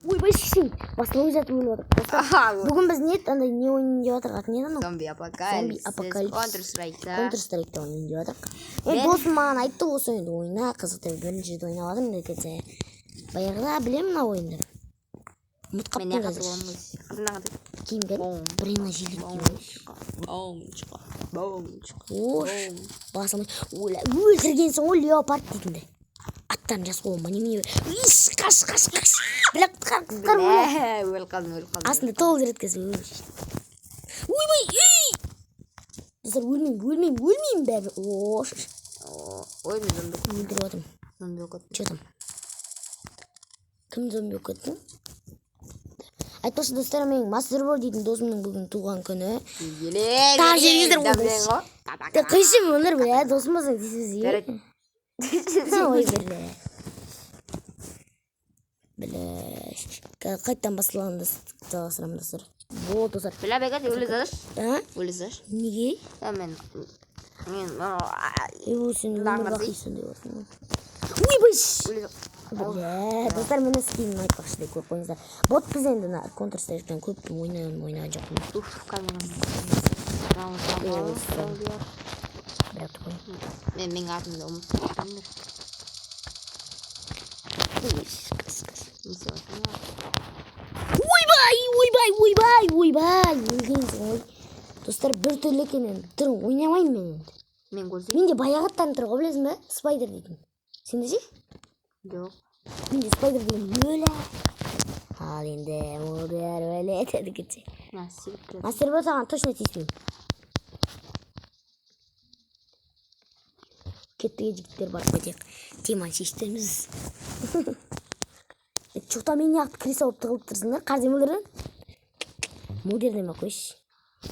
Ойбай, шешең басылып жатып өліп жатыр. Достар, бүгін біз не андай не ойнайын деп жатырық, аты не еді анау? Зомби апокалипсис. Апокалипсис. Counter Strike'та. Counter Strike'та ойнайын деп жатырық. Е, досым маған айтты, осы ойынды ойна, қызық деп. Бірінші рет ойнап жатырмын деп кетсе. Баяғыда білемін мына ойынды. Ұмытып Мен қалыппын не қазір. қатып аламын. Қызына қатып. Киім кәне? Бом. Бірыңа жилет киіп алайыншы. Бомчка. Бомчка. Ош, басылмай. Өлә, өлтіргенсің ғой леопард дейтінді. Аттарын жазып қойған ба, немене? Иш, қаш, қаш, қаш. Бля, құтқар, құтқар, өлә. Өліп қалдым, өліп қалдым. Астында тоғыз рет келсе өліп. Ойбай, ей! Достар, өлмеймін, өлмеймін, өлмеймін бәрібір. Ош, Ой, мен зомби. өлтіріп жатырмын. Зомби болып кеттім. Че там? Кім зомби болып кетті? Айтпақшы, достар, менің Мастер Бол дейтін досымның бүгін туған күні. Еле. Тағы жеңіздер ғой. ғой. Де қойшы өмір, бля, досым болсаң тиіспесің. Жарайды. Ой, бля. Бля. Қайтадан басылғанды жалғастырамын, достар. Вот, достар. Бля, бекет, өле салшы. А? Өле салшы. Неге? Я мен Ей, сен өмір Лаңғыр бақи сондай боласың ғой. Ойбай! өле. Бля, достар, міне скинін айтпақшы деп көріп қойыңыздар. Вот біз енді мына Counter Strike'тан көп ойнаған ойнаған жоқпын. Уф, камера. Бірақ та қой. Мен менің атымды ұмытып кеттім. Ой, қас, қас. Не істеп жатырмын? Ойбай, ойбай, ойбай, ойбай, өлгенсің ғой. Достар, бір түрлі екен енді. Тұр, ойнамаймын мен енді. Мен көрсей? Менде баяғыдан тұр ғой, білесің бе? Спайдер дейтін. Сенде ше? Жоқ. Менде спайдер деген өлә. Ал енді молдияр өле деді кетсе. На, секрет. Мастер бол, саған точно тиіспеймін. Кеттік, жігіттер, барып кетейік. Теманы шештерміз. Че там мен неғып кресло болып тығылып тұрсыңдар? Қарсы молдерден? Молдер демей қойшы.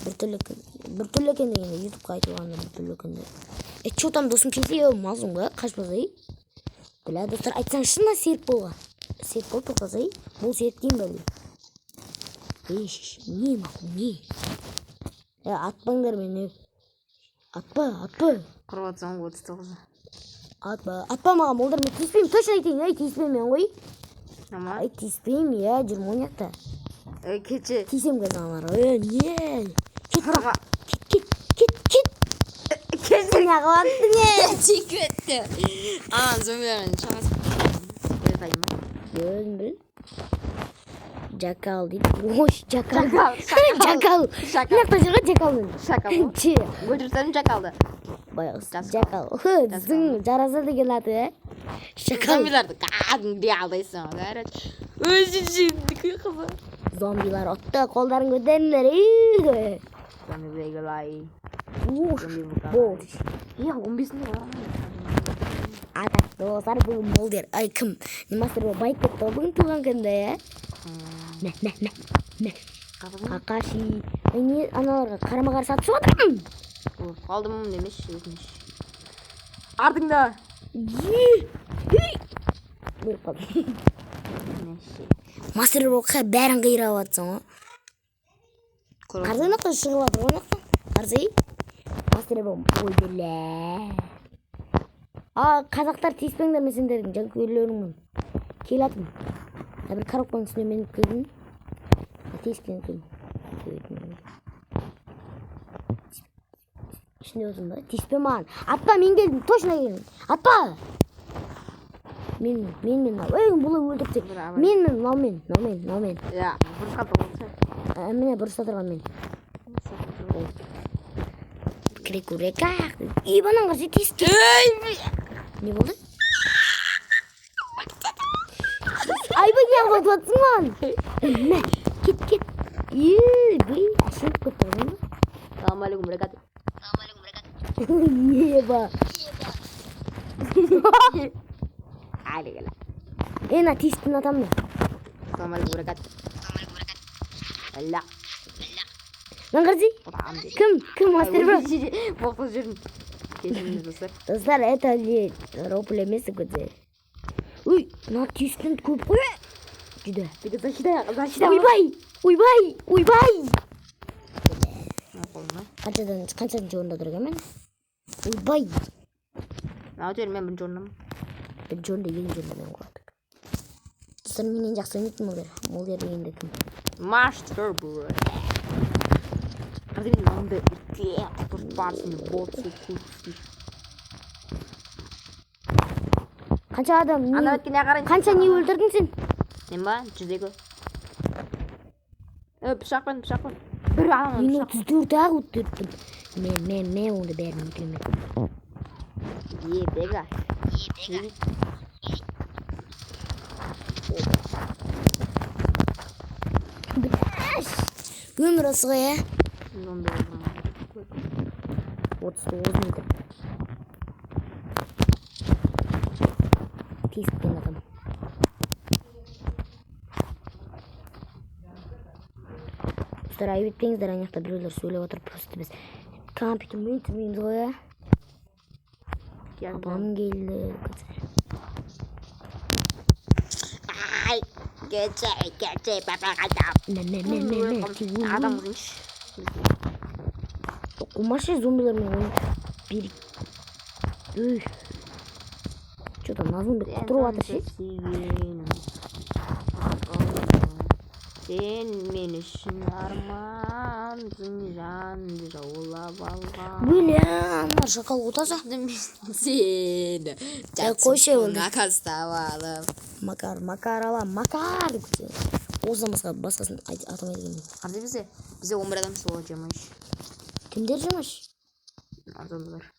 Біртүрлі екен. Біртүрлі екен дегенде ютубқа айтып алғанда біртүрлі екен деп. Е, че там досым келсе, е, малсың ба? Қашпасай. Бля, достар, айтсаңызшы мына серік болға. Серік бол, тоқтасай. Бұл серік деймін бе? Ей, шеш, не мақұл, не? Е, атпаңдар мені. Атпа, атпа. Құрып жатсаң 39. Атпа, атпа маған, молдар, мен тиіспеймін, точно айтайын, ей, тиіспеймін мен ғой. Ама? Ай, тиіспеймін, иә, жүрмін ойнақта. Ей, кетші. Тиісем қазір аналарға. Е, не? Кет, Қырға. кет, кет, кет, кет. Кетші. Не қылаттың, е? Тиіп кетті. Ана зомбилармен шамасы. Өле қайдым ба? Өзің біл. Жакал дейді. Ой, жакал. Жакал, шакал. Жакал. Шакал. Мына жақта жүр ғой жакал мен. Шакал ғой. Че? Өлтіріп тастадым жакалды. Байғұс. Жас Жакал. Біздің жараса деген аты, ә? Шакал. Зомбиларды кәдімгідей алдайсың ғой, короче. Өзі жеңді қызы. Зомбилар отты, қолдарын көтеріңдер. Үй. Зомби бегелай. Уш. Зомби букалай. Болды. Е, 15-інде бар. Атақ, достар, бүгін молдер. Ай, кім? Мастер бол байып кетті ғой бүгін туған күнде, ә? Мә, мә, мә, мә. Какаши. Ай, не аналарға қарама қарсы атысып жатырмын. Өліп қалдым демеші, өкініш. Артыңда. Е, ей. Өліп қалдым. Неше. Мастер бол бәрін қирап жатсың ғой. Қарсы ана шығып жатыр ғой ана жақтан. Қарсы. Мастер бол. Ой, бля. А, қазақтар, тиіспеңдер, мен сендердің жанкүйерлеріңмін. Келатырмын. Бір коробканың үстіне мініп келдім. Тиіскен келдім. Ішінде отырмын ба? Тиіспе маған. Атпа, мен келдім, точно келдім. Атпа! Мен, мен, мен, ей, бұлай өлтіріп тастайды. Бір абай. Мен, мен, мынау мен, мынау мен, мынау мен. Я, бұрышқа тұрған. Ә, міне бұрышта тұрған мен. Крикурека. Ебанан қарсы тиісті. Не болды? Айбай, не қылып жатсың маған? Мә, кет, кет. Ей, бей, ашылып кетті ғой. Салам алейкум, ребята. Еба. Алейкум. Е, мына тесіктің атам не? Салам алейкум, ребята. Алла. Мына қарсы. Отам дейді. Кім? Кім мастер бро? Боқтап жүрмін. Кешіріңіз, достар. Достар, это не ропль емес көте. Ой, мына тесіктің көп қой. Жүдә. Защита, защита. Ойбай, ойбай, ойбай. Қолыма. Қаншадан, қаншаншы орында тұр екенмін? Ойбай. Мына жермен бірінші орындамын. Бірінші орында, екінші орында мен қуладық. Достар, менен жақсы ойнайтын Молдер. Молдер дегенде кім? Мастер бро. Қазір мен мынандай үлкен құтырып барсын, бот көксін. Қанша адам не, Ана өткенде қарайын. қанша не өлтірдің сен? Мен ба? 102. Пышақпен, пышақпен. Бір адамнан Мен пышақ. 34-ақ өлтірдім. Мен онда бәрін өлтіремін. Е, бега. Бега. Блядь. Өмір осы ғой, ә? Зомби өлдім. 39 өлтірдім. Тесіктен адам. Достар, айып етпеңіздер, ана жақта біреулер сөйлеп отыр. Просто біз компьютермен түсірмейміз ғой, ә? Апам келді. Ай, кеше, кеше, папа қайда? Мә, мә, мә, мә, мә. Адам қиыншы. Қумашы зомбилармен ойын берік. Өй. Че там, мына зомби құтырып жатыр ше? Сүйгенім. Сен мен үшін армансың, жанды жаулап алған. Бля, ана шакал отаса. Сені Қойшы онда. накастап. Макар, Макар ала, Макар деп кетсе. Осыдан басқа басқасын атамайды екенмін. Қандай бізде? Бізде 11 адам, сол 23. Кімдер 23? Зомбилар.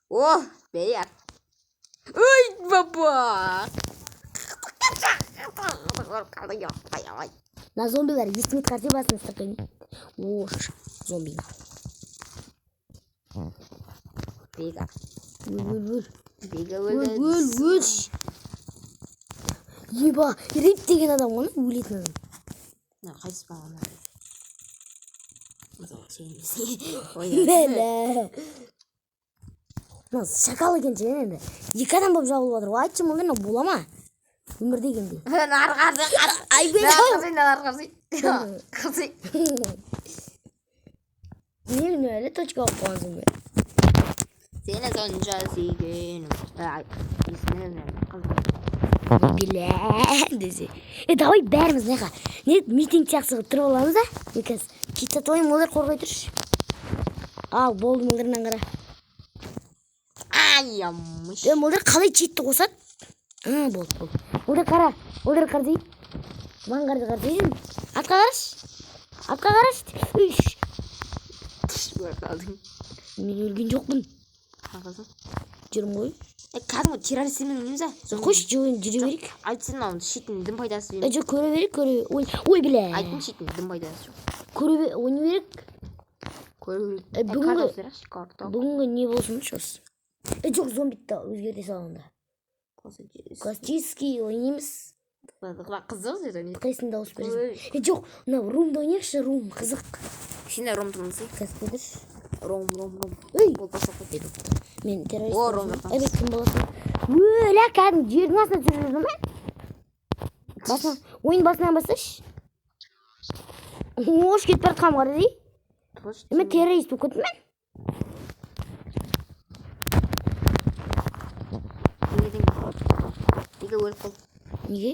О, бейар. Ой, баба. Мына зомбилар естімейді, қарсы басын ыстықын. О, зомби. Бега. Өл, өл, өл. Бега Өл, өлді. өл, өл. Еба, рип деген адам ғой, өлетін адам. Мына қайтыс болған. Мысалы, сен Ой, Бәлә. Мына шакал екен ше енді. Екі адам болып жабылып жатыр ғой. Айтшы, мұндай мынау бола ма? Өмір дегенде. Нар қарсы. Ай, бля. Нар қарсы, нар қарсы. Қарсы. Не әлі точка алып қойғансың ба? Сені сонша сүйгенім. Ай, есімін қыз. Бля десе. Е, давай бәріміз мына жаққа. Не митинг сияқты қылып тұрып аламыз да? Мен қазір кит сатып алайын, олар қорғай тұршы. Ал, болды, молдарынан қара. Ай, амыш. Е, молдар қалай читті қосады? А, болды, болды. Молдар қара, молдар қара дейін. Маған қара, қара дейін. Атқа қарашы. Атқа қарашы. Үш. Өліп қалдың. Мен өлген жоқпын. Қағазың. Жүрмін ғой. Е, кәдімгі террористермен ойнаймыз а? Қойшы, жүре берейік. Айтсын, мынау щиттің дым пайдасы Е, жоқ. жоқ, көре берейік, көре. Ой, ой, бля. Айттым, щиттің дым пайдасы жоқ. Көре ойнай берейік. Көру. Е, бүгінгі карта. Бүгінгі не болсыншы осы? Е, жоқ, зомбиді өзгерте салғанда. Классический ойнаймыз. Қызық жер ойнайды. Қайсысын дауыс бересің? Е, жоқ, мынау румды ойнайықшы, рум қызық. Сен де ром тыңдасай. Қазір көрдірші. Ром, ром, ром. Ей! Ол бастап қойды. Мен террорист. О, ром боласың. Ей, кім боласың? Өлә, кәдімгі жердің астына түсіріп жүрдім ме? Басынан, ойын басынан басташы. Ош, кетіп бара жатқаным қара дей. Мен террорист болып кеттім мен. Неге өліп қал? Неге?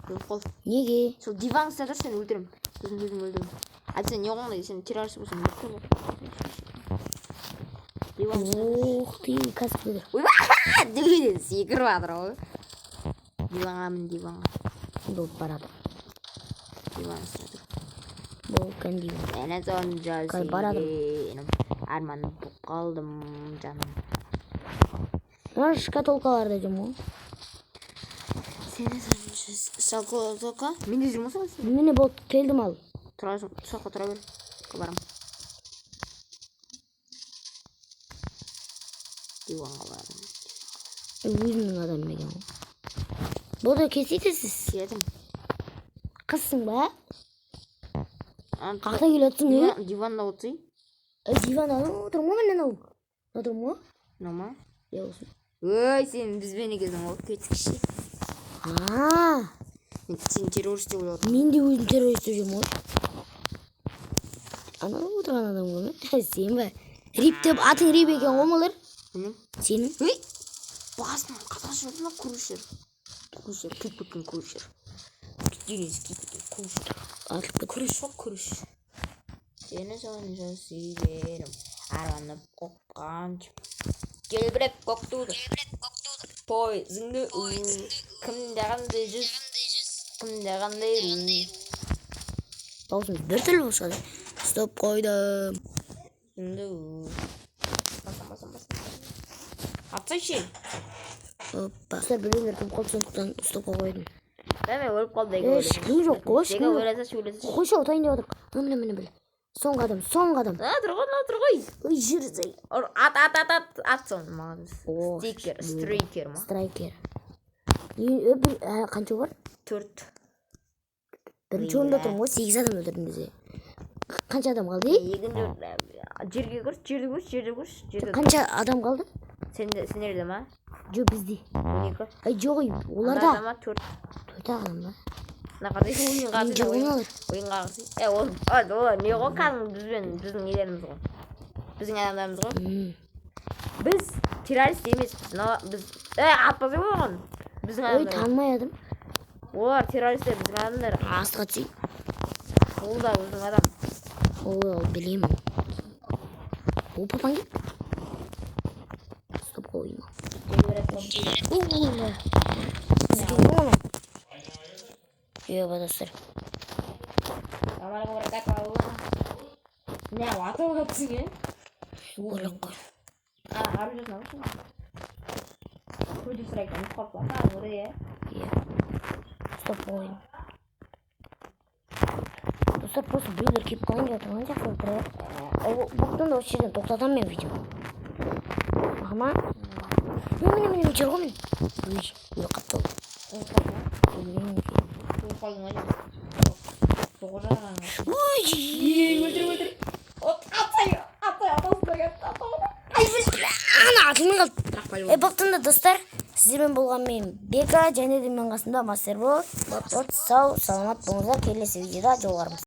Өліп қал. Неге? Сол диван ұстап тұршы, сені өлтіремін. Сосын өзім өлтіремін. Әйтпесе не қылғандай, сен террорист болсаң өліп қал. Диван ұстап. Ох ты, қазір көрдір. Ойбай! Дүкеннен секіріп жатыр ғой. Диванға мін, диванға. Болып барады. Диван ұстап тұр. Бұл кәдімгі. Сені сонша Қазір барады. сүйгенім. Арман болып қалдым жаным. Мына шкатулкаларда жүрмін ғой. Сені сонша шоколадка. Мен де жүрмін ғой. Міне болды, келдім ал. Тұрасың, ұсаққа тұра бер. Барам. Диванға барам. Өзімнің адамым екен ғой. Болды, келсейді сіз. Келдім. Қызсың ба? Ана Қақта келе жатсың, е? Диванда отырсай. Диванда отырмын ғой мен анау. Отырмын ғой. Мынау ма? Иә, осы. Ой, сен бізбен екенсің ғой. Кетікші. А, Мен сені террорист деп ойлап мен де өзім террорист деп жүрмін ғой. Анау отырған адам ғой мен. Сен ба? Рип деп атың Рип екен ғой, Молдыр? отырмын. Сенің? Ей! Басынан қазақ Қашан мына крушер? Крушер, күйіп кеткен крушер. Денесі күйіп кеткен крушер. Атылып кетті. Күріш қой, күріш. Сені сонша сүйгенім, армандап қопқанша. Желбіреп көк туды. Пойызыңды у. Кімде қандай жүз, кімде қандай ру. Дауысымыз біртүрлі болып шығады. Стоп қойдым. Жынды у. Басам, басам, басам. Атсайшы. Опа. Достар, біреулер кіріп қалды, сондықтан стопқа қойдым. Мен өліп қалды. Ешкім жоқ қой, ешкім жоқ. Өле салшы, өле салшы. Қойшы, ұтайын деп отыр. Міне, міне, міне. Соңғы адам, соңғы адам. Мына тұр ғой, мына тұр ғой. Ой, жер. Ұр, ат, ат, ат, ат, ат соны, молодец. О, Стикер, стрейкер ма? Страйкер. Бір, қанша бар? Төрт. Бірінші орында тұрмын ғой, сегіз адам өлтірдім десе. Қанша адам қалды? Ей? Екінші, жерге көрші, жерді көрші, жерді көрші, жерді. Қанша адам қалды? Сенде, сендерде ма? Жоқ, бізде. 12. Ай, жоқ, ой, оларда. Анда ма? Төрт. Төрт ақ адам ба? Мына қарай, ойынға Мен қарсы, жоқ, ойын- олар. ойынға қарсы. Е, ол, а, олар не ғой, кәдімгі бізбен, біздің нелеріміз ғой. Біздің адамдарымыз ғой. Біз террорист емеспіз. Мына біз, е, атпасай оған. Біздің Ой, адамдар. танымай адам. Олар террористер, біздің адамдар. Астыға түсейін. Ол да біздің адам. Ой, ол білемін. О, папаң келді. Стоп қойдым. Ой, бізге оны. Е, достар. Камераға баракат. Не, атып жатсың, е? Ойлап қой. А, оружиесін алшы. Көзі сұрайды, ұмытып қалыпты. А, орай, е. Иә. Стоп қойдым. Достар, просто біреулер келіп қалайын деп отырған сияқты болып тұр, иә. Бұқтан да осы жерден тоқтатамын мен видеоны. Ама. Міне, міне, міне, жүр ғой, міне. Ой, өліп қалыпты ол. Ұмытып қалдың ба? Өлген. Өліп қалдың ба? Соғып жатқан. Ой, Өлтір, өлтір. От, атсай, атсай, атасына кетті, атасына. Ай, ана атылмай қалды. Е, болыпты да, достар. Сіздермен болған мен, Бека, және де менің қасымда Мастер Бол. Вот, сау, саламат болыңыздар. Келесі видеода жолығармыз.